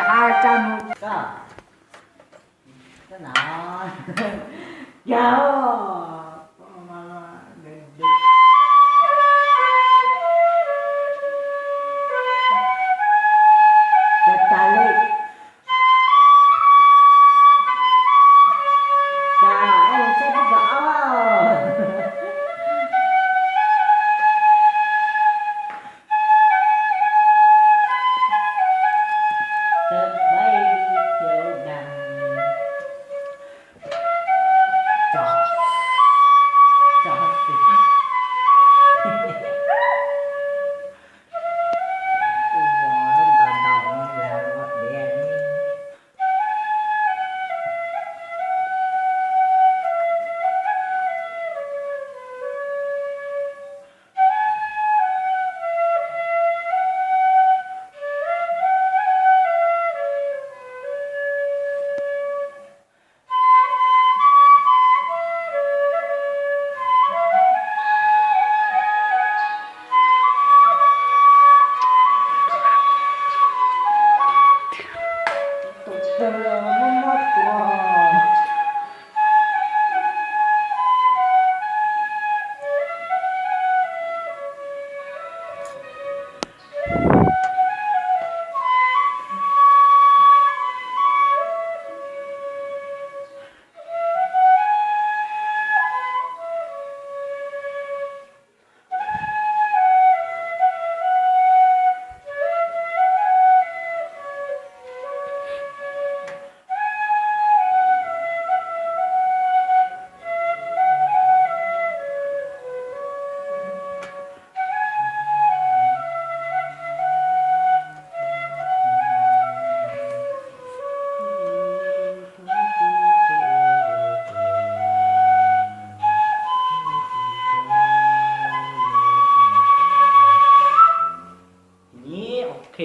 Hai trăm một. Có. Có nọ. Yao. Tà tà li. Tà, em, sếp bắt đầu. Tết bay chiều đằng. Trò. Trò xì. Ua, lub ntawd ntau no yog ua diav. Ni, ok.